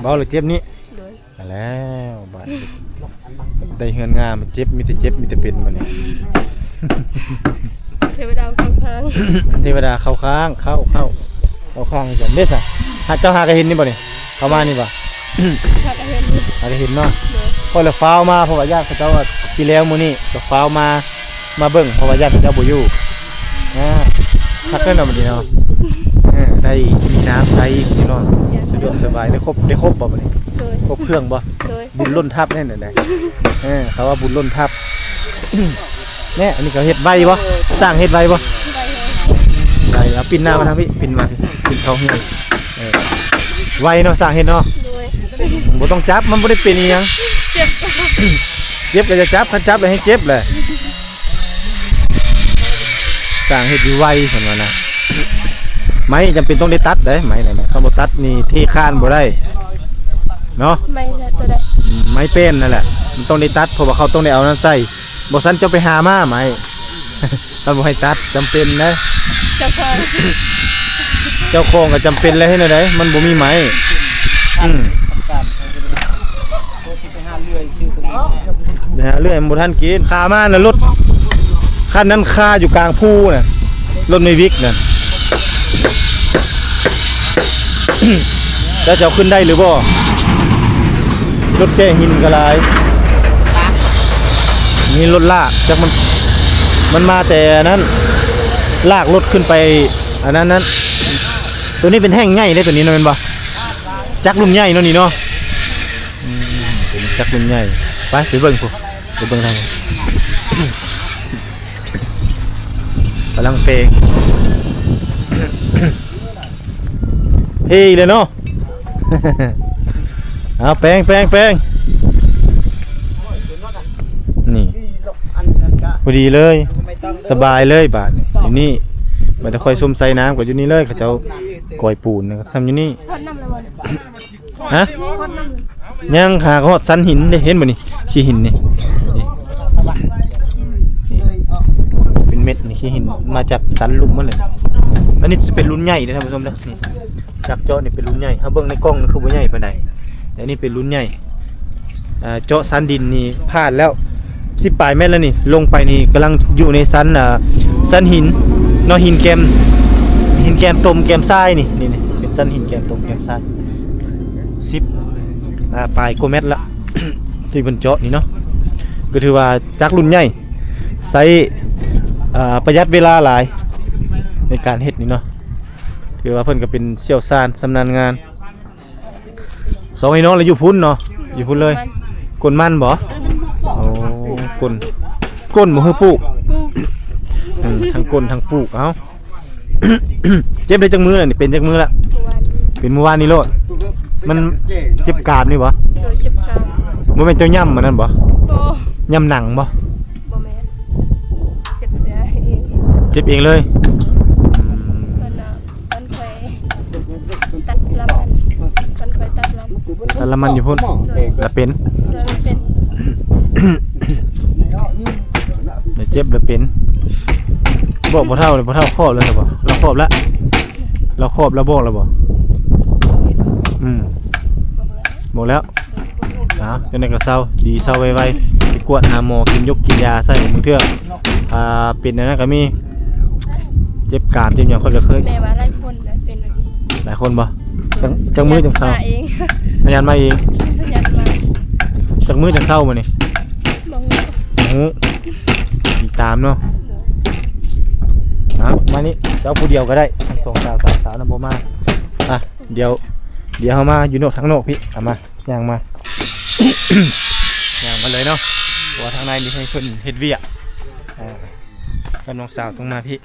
ເວົ້າແລ້ວເຈັບນີ້? ໂດຍ ແລ້ວບາດນີ້ ໄດ້ເຮືອນງາມ ເຈັບ ມີແຕ່ເຈັບ ມີແຕ່ເປັນບາດນີ້. ເທວະດາເຂົ້າຂ້າງ ເທວະດາເຂົ້າຂ້າງ ເຂົ້າ ເຂົ້າ ເຂົ້າຂ້າງກັນເດ້ຊະ. ຫາ ເຈົ້າຫາກະເຫັນນີ້ບໍ່ນີ້? ເຂົ້າມານີ້ບໍ່? ຫາກະເຫັນຢູ່ ຫາກະເຫັນເນາະ. ໂດຍ ຂ້ອຍລະຟ້າວມາ ເພາະວ່າຢ້ານເຂົາເຈົ້າວ່າຊິແລ້ວມື້ນີ້ ລະຟ້າວມາ ມາເບິ່ງ ເພາະວ່າຢ້ານເຂົາເຈົ້າບໍ່ຢູ່. ອ່າ ຄັກແລ້ວເນາະບັດນີ້ເນາະ. ເອີ ໄດ້ມີນ້ຳໃຊ້ພີ່ນ້ອງ ສະດວກສະບາຍ. ໄດ້ຄົບ ໄດ້ຄົບບໍ່ບັດນີ້? ໂດຍ ຄົບເຄື່ອງບໍ່? ໂດຍ ບຸນລົ້ນທັບແນ່ນະ. ເອີ ເຂົາວ່າບຸນລົ້ນທັບ. ແນ່ ອັນນີ້ເຂົາເຮັດໄວບໍ່? ຊ່າງເຮັດໄວບໍ່? ໄວແຮງ ໄວ. ເອົາປິ່ນໜ້າມາທາງພີ້ ປິ່ນມາ ປິ່ນເຂົ້າເຮືອນ. ເອີ ໄວເນາະ ຊ່າງເຮັດເນາະ. ໂດຍ ບໍ່ຕ້ອງຈັບ ມັນບໍ່ໄດ້ເປັນອີ່ຫຍັງ. ເຈັບ ເຈັບກໍຢ່າຈັບ ຄັນຈັບແລ້ວແຮ່ງເຈັບແຫຼະ. ຊ່າງເຮັດຢູ່ໄວ ເພິ່ນວ່ານະ. ໄມ້ຈຳເປັນຕ້ອງໄດ້ຕັດເດ້ ໄມ້ນັ້ນນະ ຄັນບໍ່ຕັດນີ້ເທຄານບໍ່ໄດ້ເນາະ. ໄມ້ຕົວໃດ? ອືມ ໄມ້ແປ້ນນັ້ນແຫຼະ ມັນຕ້ອງໄດ້ຕັດ ເພາະວ່າເຂົາຕ້ອງໄດ້ເອົານັ້ນໃສ່ ບໍ່ຊັ້ນເຈົ້າໄປຫາມາໄມ້ ເຂົາບໍ່ໃຫ້ຕັດ ຈຳເປັນເດ້. ເຈົ້າຂອງ ເຈົ້າຂອງກໍຈຳເປັນແລ້ວ ເຮັດແນວໃດ ມັນບໍ່ມີໄມ້. ອືມ ໄປຫາເລື່ອຍ ມັນບໍ່ທັນກິນ. ຄາມານະ ລົດຄັນນັ້ນຄາຢູ່ກາງພູນະ ລົດແມ່ວິກນະ. ແລ້ວຈະເອົາຂຶ້ນໄດ້ຫຼືບໍ່? ລົດແກ່ຫີນກໍຫຼາຍ ມີລົດລາກ ຈັກມັນ ມັນມາແຕ່ອັນນັ້ນ ລາກລົດຂຶ້ນໄປອັນນັ້ນນັ້ນ. ຕົວນີ້ເປັນແທ່ງໃຫຍ່ເດ້ ຕົວນີ້ນະ ແມ່ນບໍ່? ຈັກລຸ້ນໃຫຍ່ເນາະນີ້ເນາະ. ອືມ ເປັນຈັກລຸ້ນໃຫຍ່. ໄປ ໄປເບິ່ງພຸ້ນ ໄປເບິ່ງທາງ ກຳລັງເປງ ເພອີກແລ້ວເນາະ. ເອົາ ແປງ ແປງ ແປງ ນີ້ ພໍດີເລີຍ ສະບາຍເລີຍບາດນີ້. ຢູ່ນີ້ ບາດນີ້ຄ່ອຍຊົມໃສ່ນ້ຳກໍຢູ່ນີ້ເລີຍ ເຂົາເຈົ້າກອຍປູນນະ ຊ້ຳຢູ່ນີ້. ຮະ? ຮອດນ້ຳ ຍ່າງຫາຮອດສັນຫີນເດ້ ເຫັນບໍ່ນີ້? ຂີ້ຫີນນີ້ ນີ້ ນີ້ ເປັນເມັດນີ້ ຂີ້ຫີນມາຈາກສັນລຸ່ມໝົດເລີຍ. ອັນນີ້ເປັນລຸ້ນໃຫຍ່ເດ້ທ່ານຜູ້ຊົມເດີ ນີ້ ຈັກເຈາະນີ້ເປັນລຸ້ນໃຫຍ່ ເຮົາເບິ່ງໃນກ້ອງນີ້ຄືບໍ່ໃຫຍ່ປານໃດ ແຕ່ນີ້ເປັນລຸ້ນໃຫຍ່. ອ່າ ເຈາະສັນດິນນີ້ຜ່ານແລ້ວ ສິບປາຍແມັດແລ້ວນີ້ ລົງໄປນີ້ກຳລັງຢູ່ໃນສັນ ອ່າ ສັນຫີນເນາະ ຫີນແກມ ຫີນແກມຕົມແກມຊາຍນີ້ ນີ້ ນີ້ເປັນສັນຫີນແກມຕົມແກມຊາຍ ສິບ ອ່າ ປາຍກວ່າແມັດລະ ທີ່ເພິ່ນເຈາະນີ້ເນາະ ກໍຖືວ່າຈັກລຸ້ນໃຫຍ່ ໃຊ້ ອ່າ ປະຢັດເວລາຫຼາຍໃນການເຮັດນີ້ເນາະ ຖືວ່າເພິ່ນກໍເປັນຊ່ຽວຊານຊຳນານງານ. ສອງພີ່ນ້ອງລະຢູ່ພຸ້ນເນາະ ຢູ່ພຸ້ນເລີຍ ກົນມັນບໍ່? ໂອ້ ກົນ ກົນບໍ່ຄືປູກ? ປູກ ເອີ ທັງກົນທັງປູກ ເອົ້າ ເຈັບໄດ້ຈັກມື້ລະນີ້? ເປັນຈັກມື້ລະ? ເປັນມື້ວານນີ້ໂລດ. ມັນເຈັບກາມນີ້ບໍ່? ໂດຍ ເຈັບກາມ. ບໍ່ແມ່ນເຈົ້າຫຍ້ຳອັນນັ້ນບໍ່? ບໍ່ ຫຍ້ຳໜັງບໍ່? ບໍ່ແມ່ນ ເຈັບເອງ ເຈັບເອງເລີຍ. ອືມ ເພິ່ນເນາະ ເພິ່ນຂ້ອຍຕັດລຳມັນ ເພິ່ນຂ້ອຍຕັດລຳ ຕັດລຳມັນຢູ່ພຸ້ນ ໂດຍ ລະເປັນ ໂດຍ ມັນເປັນ ລະເຈັບລະເປັນ. ບອກພໍ່ເຖົ້າ ພໍ່ເຖົ້າຄອບແລ້ວບໍ່? ລາວຄອບແລ້ວ ລາວຄອບລາວບອກແລ້ວບໍ່? ອືມ ບອກແລ້ວ. ເອົາ ຈັ່ງໃດກໍເຊົາ ດີເຊົາໄວໆ ໄປກວດຫາໝໍ ກິນຢົກກິນຢາໃສ່ບາງເທື່ອ ອ່າ ເປັນອັນນັ້ນກໍມີ ເຈັບກາມເຈັບຫຍັງ ຂ້ອຍກໍເຄີຍ ແມ່ວ່າຫຼາຍຄົນນະເປັນແບບນີ້. ຫຼາຍຄົນບໍ່? ຈັກ ຈັກມື້ຈັ່ງເຊົາ? ພະຍາດມາເອງ ພະຍາດມາເອງ. ພະຍາດມາ ຈັກມື້ຈັ່ງເຊົາມື້ນີ້? ບໍ່ຮູ້ ບໍ່ຮູ້ ຕິດຕາມເນາະ. ໂດຍ ເອົາ ມານີ້ ເຈົ້າຜູ້ດຽວກໍໄດ້ ທັງສອງສາວ ສາມສາວນຳບໍ່ມາ. ອ່ະ ດຽວ ດຽວເຮົາມາຢູ່ນອກ ທາງນອກພີ້ ເອົາມາ ຍ່າງມາ ຍ່າງມາເລີຍເນາະ ເພາະວ່າທາງໃນນີ້ໃຫ້ເພິ່ນເຮັດວຽກ ອ່າ ກັບນ້ອງສາວຕ້ອງມາພີ້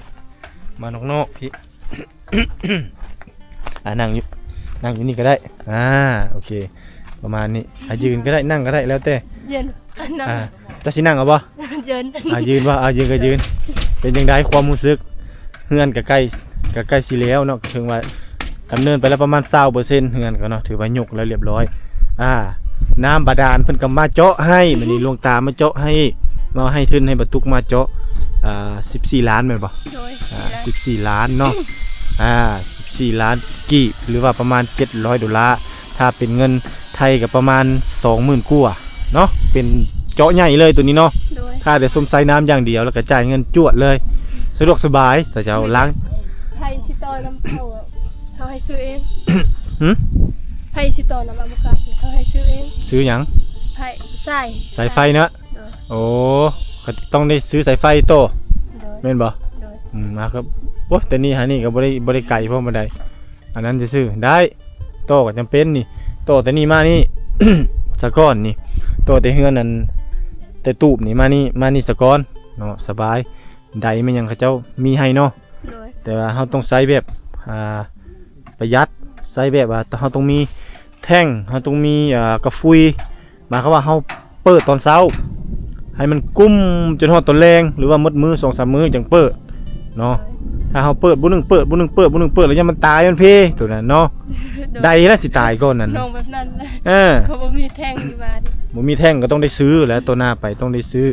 ມານອກໆ ພີ້. ອ່າ ນັ່ງຢູ່ ນັ່ງຢູ່ນີ້ກໍໄດ້ ອ່າ ໂອເຄ ປະມານນີ້. ອ່າ ຢືນກໍໄດ້ ນັ່ງກໍໄດ້ ແລ້ວແຕ່ ຢືນ ອ່າ ເຈົ້າຊິນັ່ງເອົາບໍ່? ຢືນ ອ່າ ຢືນບໍ່? ອ່າ ຢືນກໍຢືນ. ເປັນຈັ່ງໃດຄວາມຮູ້ສຶກ? ເຮືອນກໍໃກ້ ກໍໃກ້ຊິແລ້ວເນາະ ກໍເຖິງວ່າດຳເນີນໄປແລ້ວປະມານຊາວເປີເຊັນ ເຮືອນກໍເນາະ ຖືວ່າຍົກແລ້ວລຽບຮ້ອຍ. ອ່າ ນ້ຳບາດານເພິ່ນກໍມາເຈາະໃຫ້ ມື້ນີ້ຫຼວງຕາມາເຈາະໃຫ້ ມາໃຫ້ທຶນໃຫ້ບັນຕຸກມາເຈາະ ອ່າ ສິບສີ່ລ້ານແມ່ນບໍ່? ໂດຍ ອ່າ ສິບສີ່ລ້ານເນາະ ອ່າ ສິບສີ່ລ້ານກີບ ຫຼືວ່າປະມານເຈັດຮ້ອຍໂດລາ ຖ້າເປັນເງິນໄທກໍປະມານສອງໝື່ນກວ່າເນາະ ເປັນເຈາະໃຫຍ່ເລີຍໂຕນີ້ເນາະ. ໂດຍ ຖ້າແຕ່ຊົມໃຊ້ນ້ຳຢ່າງດຽວ ແລ້ວກໍຈ່າຍເງິນຈວດເລີຍ ສະດວກສະບາຍ. ເຈົ້າ ໂດຍ ລ້າງ ໃຜຊິຕໍ່ນຳເຂົາ ເຮົາໃຫ້ຊື້ເອງ. ຫື? ໃຜຊິຕໍ່ນຳອາໂມກາດ ເຮົາໃຫ້ຊື້ເອງ. ຊື້ຫຍັງ? ໃຜ ສາຍ ສາຍໄຟເນາະ. ໂດຍ ໂອ້ ກໍຕ້ອງໄດ້ຊື້ສາຍໄຟຕໍ່ ໂດຍ ແມ່ນບໍ່? ໂດຍ ອືມ ມາຄັບ ໂອ້ຍ ແຕ່ນີ້ຫານີ້ກໍບໍ່ໄດ້ ບໍ່ໄດ້ໄກພໍປານໃດ ອັນນັ້ນຊື່ໆ ໄດ້ ຕໍ່ກໍຈຳເປັນນີ້ ຕໍ່ແຕ່ນີ້ມານີ້ ສະກ່ອນນີ້ ຕໍ່ແຕ່ເຮືອນນັ້ນ ແຕ່ຕູບນີ້ມານີ້ ມານີ້ສະກ່ອນເນາະ ສະບາຍ. ໃດແມ່ນຫຍັງເຂົາເຈົ້າມີໃຫ້ເນາະ ໂດຍ ແຕ່ວ່າເຮົາຕ້ອງໃຊ້ແບບ ອ່າ ປະຢັດ ໃຊ້ແບບວ່າເຮົາຕ້ອງມີແທ່ງ ເຮົາຕ້ອງມີ ອ່າ ກະຟຸຍ ໝາຍຄວາມວ່າເຮົາເປີດຕອນເຊົ້າ ໃຫ້ມັນກຸ້ມຈົນຮອດຕອນແລງ ຫຼືວ່າໝົດມື້ສອງສາມມື້ຈັ່ງເປີດເນາະ. ໂດຍ ຖ້າເຮົາເປີດ ຜູ້ໜຶ່ງເປີດ ຜູ້ໜຶ່ງເປີດ ຜູ້ໜຶ່ງເປີດ ແລ້ວຍາມມັນຕາຍມັນເພ ໂຕນັ້ນເນາະ. ໂດຍ ໃດລະຊິຕາຍກ່ອນນັ້ນ ນ້ອງແບບນັ້ນແຫຼະ ເອີ ເພາະບໍ່ມີແທ່ງຢູ່ບ້ານ ບໍ່ມີແຕ່ກໍຕ້ອງໄດ້ຊື້ແຫຼະ ຕໍ່ໜ້າໄປຕ້ອງໄດ້ຊື້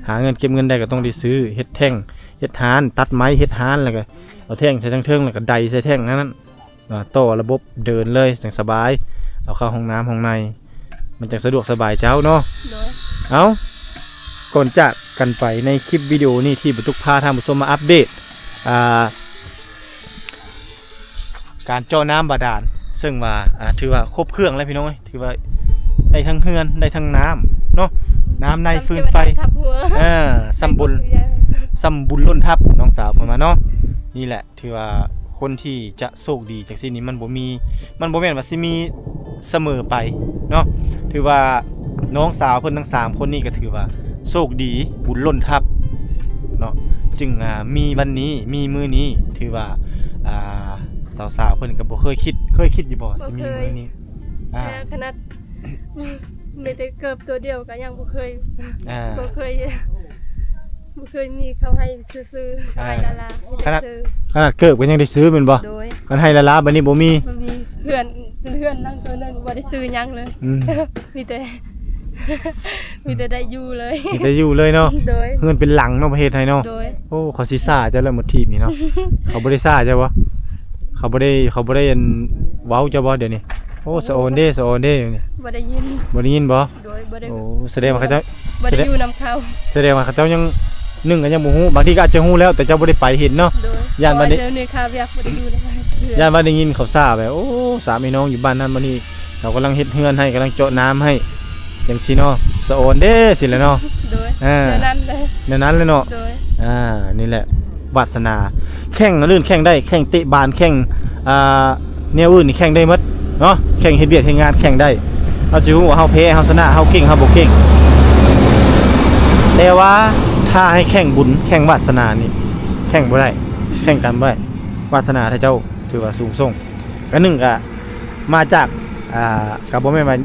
ຫາເງິນເກັບເງິນໄດ້ກໍຕ້ອງໄດ້ຊື້ ເຮັດແທ່ງ ເຮັດຮ້ານ ຕັດໄມ້ ເຮັດຮ້ານ ແລ້ວກໍເອົາແທ່ງໃສ່ທາງເທິງ ແລ້ວກໍໄດໃສ່ແທ່ງນັ້ນ ອ່າ ຕໍ່ລະບົບເດີນເລີຍ ຈັ່ງສະບາຍ ເອົາເຂົ້າຫ້ອງນ້ຳຫ້ອງໃນ ມັນຈັ່ງສະດວກສະບາຍເຈົ້າເນາະ. ໂດຍ ເອົ້າ ກ່ອນຈາກກັນໄປໃນຄລິບວິດີໂອນີ້ ທີ່ບັນຕຸກພາທ່ານຜູ້ຊົມມາອັບເດດ ອ່າ ການເຈາະນ້ຳບາດານ ເຊິ່ງວ່າ ອ່າ ຖືວ່າຄົບເຄື່ອງແລ້ວພີ່ນ້ອງເອີຍ ຖືວ່າໄດ້ທັງເຮືອນ ໄດ້ທັງນ້ຳເນາະ ນ້ຳໃນຟືນໄຟ ເອີ ສ່ຳບຸນ ສ່ຳບຸນລົ້ນທັບ ນ້ອງສາວເພິ່ນວ່າເນາະ. ນີ້ແຫຼະ ຖືວ່າຄົນທີ່ຈະໂຊກດີຈັ່ງຊີ້ນີ້ ມັນບໍ່ມີ ມັນບໍ່ແມ່ນວ່າຊິມີສະເໝີໄປເນາະ. ຖືວ່ານ້ອງສາວເພິ່ນທັງສາມຄົນນີ້ກໍຖືວ່າໂຊກດີ ບຸນລົ້ນທັບເນາະ ຈຶ່ງ ອ່າ ມີວັນນີ້ ມີມື້ນີ້ ຖືວ່າ ອ່າ ສາວໆເພິ່ນກໍບໍ່ເຄີຍຄິດ ເຄີຍຄິດຢູ່ບໍ່ວ່າຊິມີມື້ນີ້? ອ່າ ແຕ່ຂະໜາດ ມີແຕ່ເກີບຕົວດຽວກໍຍັງບໍ່ເຄີຍ ອ່າ ບໍ່ເຄີຍ ບໍ່ເຄີຍມີເຂົາໃຫ້ຊື້ໆ ອ່າ ເຂົາໃຫ້ລະລາ ຂະໜາດ ຂະໜາດເກີບກໍຍັງໄດ້ຊື້ແມ່ນບໍ່? ໂດຍ ຄັນໃຫ້ລະລາບັດນີ້ບໍ່ມີ ບໍ່ມີ ເພື່ອນ ເຮືອນຫຼັງໂຕໜຶ່ງ ບໍ່ໄດ້ຊື້ຫຍັງເລີຍ. ອືມ ມີແຕ່ ມີແຕ່ໄດ້ຢູ່ເລີຍ. ມີແຕ່ຢູ່ເລີຍເນາະ. ໂດຍ. ເຮືອນເປັນຫຼັງເນາະ ເຮັດໃຫ້ເນາະ. ໂດຍ. ໂອ້ ເຂົາຊິຊ້າເຈົ້າແລ້ວ ໝົດທີບນີ້ເນາະ. ເຂົາບໍ່ໄດ້ຊ້າເຈົ້າບໍ່? ເຂົາບໍ່ໄດ້ ເຂົາບໍ່ໄດ້ ອັນ ເວົ້າເຈົ້າບໍ່ດຽວນີ້? ໂອ້ ສະອອນເດ້ ສະອອນເດ້ດຽວນີ້. ບໍ່ໄດ້ຍິນ. ບໍ່ໄດ້ຍິນບໍ່? ໂດຍ. ບໍ່ໄດ້. ໂອ້ ສະແດງວ່າເຂົາເຈົ້າ ບໍ່ໄດ້ຢູ່ນຳເຂົາ. ສະແດງວ່າເຂົາເຈົ້າຍັງ ໜຶ່ງກໍຍັງບໍ່ຮູ້ ບາງທີກໍອາດຈະຮູ້ແລ້ວ ແຕ່ເຈົ້າບໍ່ໄດ້ໄປເຫັນເນາະ. ໂດຍ. ຢ້ານວ່າໄດ້ ເພາະວ່າດຽວນີ້ຄາວຽກບໍ່ໄດ້ຢູ່ນຳເຂົາ. ຢ້ານວ່າໄດ້ຍິນເຂົາຊ້າແບບ ໂອ້ ສາມພີ່ນ້ອງຢູ່ບ້ານນັ້ນບ້ານນີ້ ເຂົາກຳລັງເຮັດເຮືອນໃຫ້ ກຳລັງເຈາະນ້ຳໃຫ້ ຈັ່ງຊີ້ເນາະ. ສະອອນເດ້ ຊີ້ແຫຼະເນາະ. ໂດຍ. ອ່າ ແນວນັ້ນເລີຍ ແນວນັ້ນເລີຍເນາະ. ໂດຍ. ອ່າ ນີ້ແຫຼະວາດສະໜາ ແຂ່ງແນວອື່ນແຂ່ງໄດ້ ແຂ່ງເຕະບານ ແຂ່ງ ອ່າ ແນວອື່ນນີ້ແຂ່ງໄດ້ໝົດເນາະ. ແຂ່ງເຮັດວຽກເຮັດງານແຂ່ງໄດ້. ເຮົາຊິຮູ້ວ່າເຮົາແພ້ ເຮົາຊະນະ ເຮົາເກັ່ງ ເຮົາບໍ່ເກັ່ງ. ແຕ່ວ່າຖ້າໃຫ້ແຂ່ງບຸນ ແຂ່ງວາດສະໜານີ້ ແຂ່ງບໍ່ໄດ້ ແຂ່ງກັນບໍ່ໄດ້. ວາດສະໜາຂະເຈົ້າຖືວ່າສູງສົ່ງ. ອັນໜຶ່ງກະມາຈາກ ອ່າ ກະບໍ່ແມ່ນວ່າ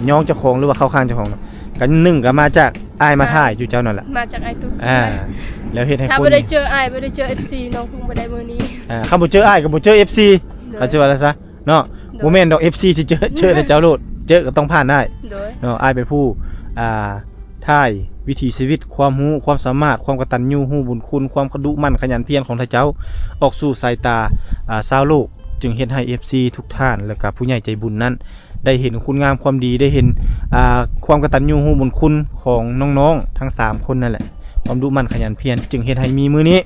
ຍ້ອງເຈົ້າຂອງ ຫຼືວ່າເຂົ້າຂ້າງເຈົ້າຂອງເນາະ. ກະໜຶ່ງກະມາຈາກອ້າຍມາຖ່າຍຢູ່ເຈົ້ານັ້ນແຫຼະ. ມາຈາກອ້າຍຕຸກ. ອ່າ ແລ້ວເຮັດໃຫ້ ຖ້າບໍ່ໄດ້ເຈີອ້າຍ ບໍ່ໄດ້ເຈີ ເອັຟຊີ ນ້ອງຄົງບໍ່ໄດ້ມື້ນີ້. ອ່າ ຄັນບໍ່ເຈີອ້າຍກໍບໍ່ເຈີ ເອັຟຊີ. ໂດຍ. ເຂົາຊິວ່າຊັ້ນຊະເນາະ. ໂດຍ. ບໍ່ແມ່ນດອກ ເອັຟຊີ ຊິເຈີ ເຈີແຕ່ເຈົ້າໂລດ ເຈີກໍຕ້ອງຜ່ານອ້າຍ. ໂດຍ. ເນາະ ອ້າຍເປັນຜູ້ ອ່າ ຖ່າຍວິຖີຊີວິດ ຄວາມຮູ້ ຄວາມສາມາດ ຄວາມກະຕັນຍູຮູ້ບຸນຄຸນ ຄວາມຂະດຸໝັ່ນຂະຫຍັນພຽນຂອງທ່ານເຈົ້າ ອອກສູ່ສາຍຕາ ອ່າ ຊາວໂລກ ຈຶ່ງເຮັດໃຫ້ ເອັຟຊີ ທຸກທ່ານ ແລະກະຜູ້ໃຫຍ່ໃຈບຸນນັ້ນ ໄດ້ເຫັນຄຸນງາມຄວາມດີ ໄດ້ເຫັນ ອ່າ ຄວາມກະຕັນຍູຮູ້ບຸນຄຸນຂອງນ້ອງໆທັງສາມຄົນນັ້ນແຫຼະ. ຄວາມດຸໝັ່ນຂະຫຍັນພຽນຈຶ່ງເຮັດໃຫ້ມີມື້ນີ້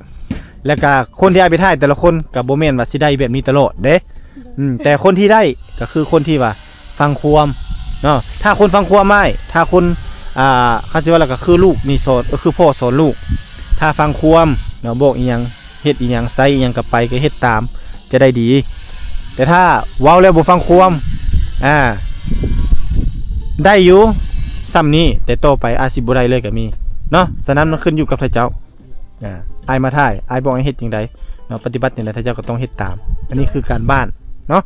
ແລະກະຄົນທີ່ອ້າຍໄປຖ່າຍແຕ່ລະຄົນກະບໍ່ແມ່ນວ່າຊິໄດ້ແບບນີ້ຕະຫຼອດເດ້. ອືມ ແຕ່ຄົນທີ່ໄດ້ກໍຄືຄົນທີ່ວ່າຟັງຄວາມເນາະ. ຖ້າຄົນຟັງຄວາມອ້າຍ ຖ້າຄົນ ອ່າ ຄັນຊິວ່າແລ້ວກໍຄືລູກນີ້ສອນ ກໍຄືພໍ່ສອນລູກ. ຖ້າຟັງຄວາມເນາະ ບອກອີ່ຫຍັງ ເຮັດອີ່ຫຍັງ ໃຊ້ອີ່ຫຍັງກໍໄປ ກໍເຮັດຕາມ ຈະໄດ້ດີ. ແຕ່ຖ້າເວົ້າແລ້ວບໍ່ຟັງຄວາມ ອ່າ ໄດ້ຢູ່ຊ່ຳນີ້ ແຕ່ຕໍ່ໄປອາດຊິບໍ່ໄດ້ເລີຍກໍມີເນາະ. ສະນັ້ນມັນຂຶ້ນຢູ່ກັບທ່ານເຈົ້າ. ອ່າ ອ້າຍມາຖ່າຍ ອ້າຍບອກໃຫ້ເຮັດຈັ່ງໃດເນາະ ປະຕິບັດຈັ່ງໃດ ທ່ານເຈົ້າກໍຕ້ອງເຮັດຕາມ. ອັນນີ້ຄືການບ້ານເນາະ.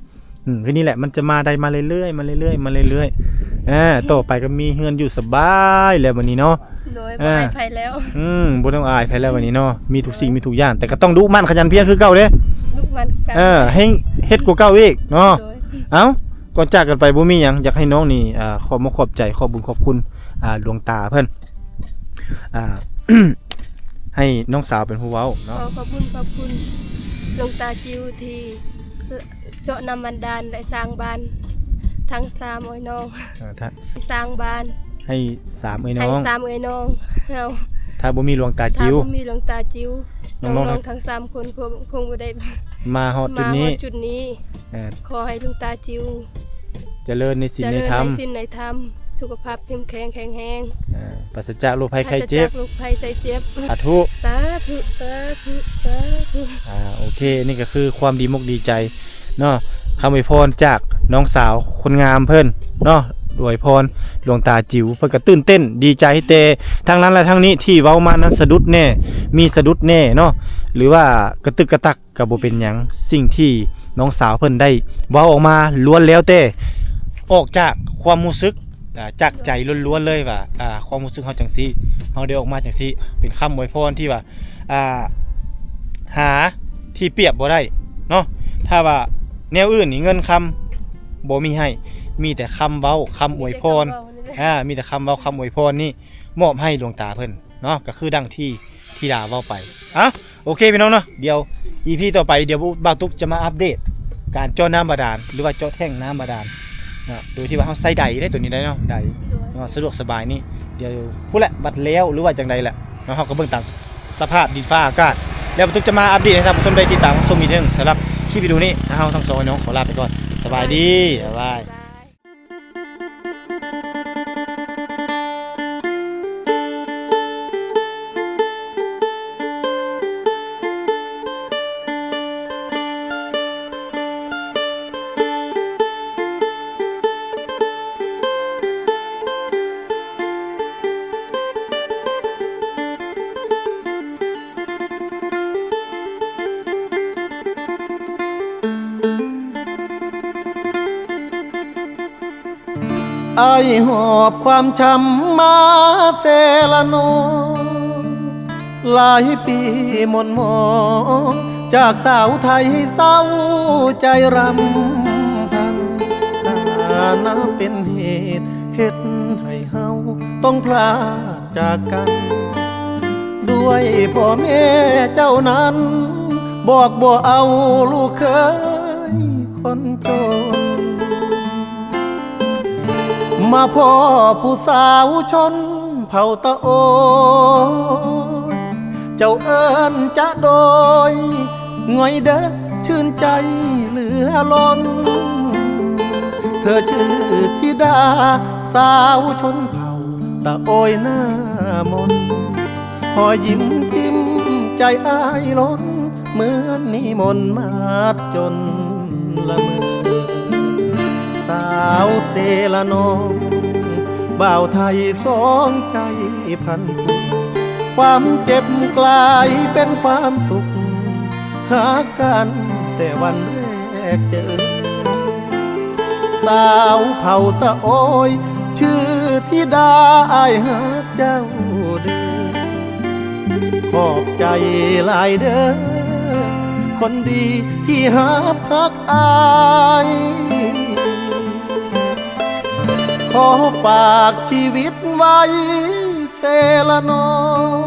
ອືມ ຄືນີ້ແຫຼະ ມັນຈະມາໄດ້ມາເລື້ອຍໆ ມາເລື້ອຍໆ ມາເລື້ອຍໆ. ອ່າ ຕໍ່ໄປກໍມີເຮືອນຢູ່ສະບາຍແລ້ວບັດນີ້ເນາະ. ໂດຍ. ບໍ່ອາຍໃຜແລ້ວ. ອືມ ບໍ່ຕ້ອງອາຍໃຜແລ້ວບັດນີ້ເນາະ. ມີທຸກສິ່ງມີທຸກຢ່າງ ແຕ່ກໍຕ້ອງດຸໝັ່ນຂະຫຍັນພຽນຄືເກົ່າເດ້. ດຸໝັ່ນຄືເກົ່າ. ເອີ ໃຫ້ເຮັດກວ່າເກົ່າອີກເນາະ. ໂດຍ. ເອົ້າ ກ່ອນຈາກກັນໄປບໍ່ມີຫຍັງ ຢາກໃຫ້ນ້ອງນີ້ ອ່າ ຂອບມຸກຂອບໃຈ ຂອບບຸນຂອບຄຸນ ອ່າ ຫຼວງຕາເພິ່ນ ອ່າ ໃຫ້ນ້ອງສາວເປັນຜູ້ເວົ້າເນາະ. ຂໍຂອບຄຸນຂອບຄຸນຫຼວງຕາຈິວທີ່ ເຈາະນ້ຳບັນດານ ແລະ ສ້າງບ້ານທັງສາມເອື້ອຍນ້ອງ. ເອີ ຖ້າ ສ້າງບ້ານໃຫ້ສາມເອື້ອຍນ້ອງ ໃຫ້ສາມເອື້ອຍນ້ອງເຮົາ. ຖ້າບໍ່ມີຫຼວງຕາຈິວ ຖ້າບໍ່ມີຫຼວງຕາຈິວ ນ້ອງໆ ນ້ອງໆທັງສາມຄົນຄົງ ຄົງບໍ່ໄດ້ມາຮອດຈຸດນີ້ ມາຮອດຈຸດນີ້. ເອີ ຂໍໃຫ້ຫຼວງຕາຈິວ ຈະເລີນໃນສິນໃນທຳ ຈະເລີນໃນສິນໃນທຳ ສຸຂະພາບເຂັ້ມແຂງແຂງແຮງ ອ່າ ປາສະຈາກໂລກໄພໄຂ້ເຈັບ ປາສະຈາກໂລກໄພໄຂ້ເຈັບ. ສາທຸ ສາທຸ ສາທຸ ສາທຸ. ອ່າ ໂອເຄ ນີ້ກໍຄືຄວາມດີມົກດີໃຈເນາະ ຄຳອວຍພອນຈາກນ້ອງສາວຄົນງາມເພິ່ນເນາະ ອວຍພອນຫຼວງຕາຈິວ. ເພິ່ນກໍຕື່ນເຕັ້ນດີໃຈ ແຕ່ທັງນັ້ນແລະທັງນີ້ທີ່ເວົ້າມານັ້ນສະດຸດແດ່ ມີສະດຸດແດ່ເນາະ ຫຼືວ່າກະຕຶກກະຕັກ ກໍບໍ່ເປັນຫຍັງ. ສິ່ງທີ່ນ້ອງສາວເພິ່ນໄດ້ເວົ້າອອກມາລ້ວນແລ້ວແຕ່ອອກຈາກຄວາມຮູ້ສຶກ ອ່າ ຈາກໃຈລ້ວນໆເລີຍວ່າ ອ່າ ຄວາມຮູ້ສຶກເຮົາຈັ່ງຊີ້ ເຮົາໄດ້ອອກມາຈັ່ງຊີ້ ເປັນຄຳອວຍພອນທີ່ວ່າ ອ່າ ຫາທີ່ປຽບບໍ່ໄດ້ເນາະ. ຖ້າວ່າແນວອື່ນນີ້ ເງິນຄຳບໍ່ມີໃຫ້ ມີແຕ່ຄຳເວົ້າ ຄຳອວຍພອນ ມີແຕ່ຄຳເວົ້ານີ້ແຫຼະ ອ່າ ມີແຕ່ຄຳເວົ້າ ຄຳອວຍພອນນີ້ມອບໃຫ້ຫຼວງຕາເພິ່ນເນາະ ກໍຄືດັ່ງທີ່ ທິດາເວົ້າໄປ. ເອົ້າ ໂອເຄພີ່ນ້ອງເນາະ ດຽວອີພີຕໍ່ໄປ ດຽວບ່າວຕຸກຈະມາອັບເດດການເຈາະນ້ຳບາດານ ຫຼືວ່າເຈາະແທ້ງນ້ຳບາດານເນາະ ໂດຍທີ່ວ່າເຮົາໃຊ້ໄດເດ້ ໂຕນີ້ໄດ້ເນາະ ໄດ ໂດຍ ເນາະ ສະດວກສະບາຍນີ້. ດຽວພຸ້ນແຫຼະ ບັດແລ້ວ ຫຼືວ່າຈັ່ງໃດແຫຼະເນາະ ເຮົາກໍເບິ່ງຕາມສະພາບດິນຟ້າອາກາດ ແລ້ວບ່າວຕຸກຈະມາອັບເດດໃຫ້ທ່ານຜູ້ຊົມໄດ້ຕິດຕາມຮັບຊົມອີກເທື່ອໜຶ່ງ. ສຳລັບຄລິບວິດີໂອນີ້ ເຮົາທັງສອງນ້ອງຂໍລາໄປກ່ອນ. ສະບາຍດີ ບາຍບາຍ. ອ້າຍຫອບຄວາມຊ້ຳມາແຕ່ລະນ້ອຍ ຫຼາຍປີໝົນໝອງ ຈາກສາວໄທເສົ້າໃຈຣຳພັນ. ນະເປັນເຫດເຮັດໃຫ້ເຮົາຕ້ອງພລາກຈາກກັນ ດ້ວຍພໍ່ແມ່ເຈົ້ານັ້ນ ບອກບໍ່ເອົາລູກເຂີຍຄົນຈົນ ມາພໍ້ຜູ້ສາວຊົນເຜົ່າຕະໂອຍ ເຈົ້າເອີ້ນຈະໂດຍ ງ່ອຍເດີ ຊື່ນໃຈເຫຼືອລົ້ນ ເທີຊື່ທິດາສາວຊົນເຜົ່າຕະໂອຍໜ້າມົນ ຮອຍຍິ້ມຈິ້ມໃຈອ້າຍລົ້ນ ເໝືອນນິມົນມາຈົນລະເມີ ສາວເຊລະນອງ ບ່າວໄທສອງໃຈພັນຜູກ ຄວາມເຈັບກລາຍເປັນຄວາມສຸກ ຮັກກັນແຕ່ວັນແລກເຈີ ສາວເຜົ່າຕະໂອຍ ຊື່ທິດາ ອ້າຍຮັກເຈົ້າເດີ ຂອບໃຈຫຼາຍເດີ ຄົນດີທີ່ຮັບຮັກອ້າຍ ຂໍຝາກຊີວິດໄວ້ ເຊລະນອງ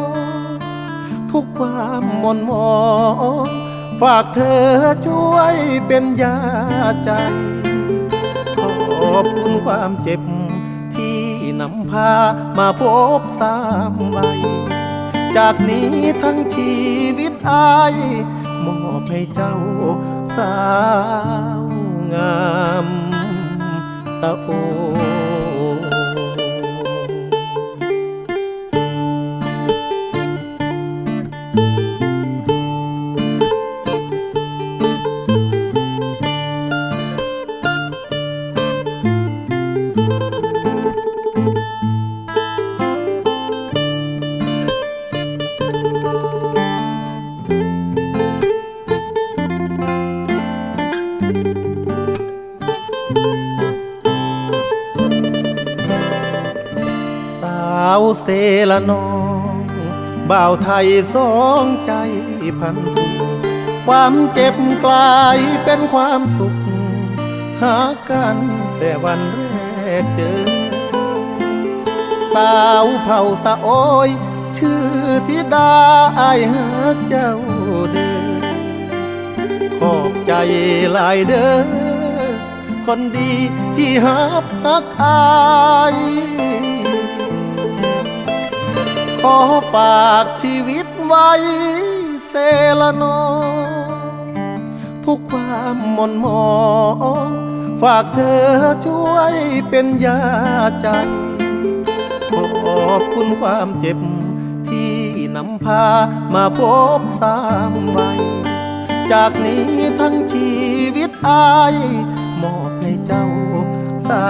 ທຸກຄວາມໝົ່ນໝອງ ຝາກເທີຊ່ວຍເປັນຢາໃຈ ຂອບຄຸນຄວາມເຈັບ ທີ່ນຳພາມາພົບຊ້ຳໄວ ຈາກນີ້ທັງຊີວິດອ້າຍ ມອບໃຫ້ເຈົ້າສາວງາມຕະໂອ ສາວເຊລະນອງ ບ່າວໄທສອງໃຈພັນຜູກ ຄວາມເຈັບກລາຍເປັນຄວາມສຸກ ຮັກກັນແຕ່ວັນແລກເຈີ ສາວເຜົ່າຕະໂອຍ ຊື່ທິດາ ອ້າຍຮັກເຈົ້າເດີ ຂອບໃຈຫຼາຍເດີ ຄົນດີທີ່ຮັບຮັກອ້າຍ ຂໍຝາກຊີວິດໄວ້ ເຊລະນອງ ທຸກຄວາມໝ່ນໝອງ ຝາກເທີຊ່ວຍເປັນຢາໃຈ ຂອບຄຸນຄວາມເຈັບ ທີ່ນຳພາມາພົບຊ້ຳໄວ ຈາກນີ້ທັງຊີວິດອ້າຍ ມອບໃຫ້ເຈົ້າສາ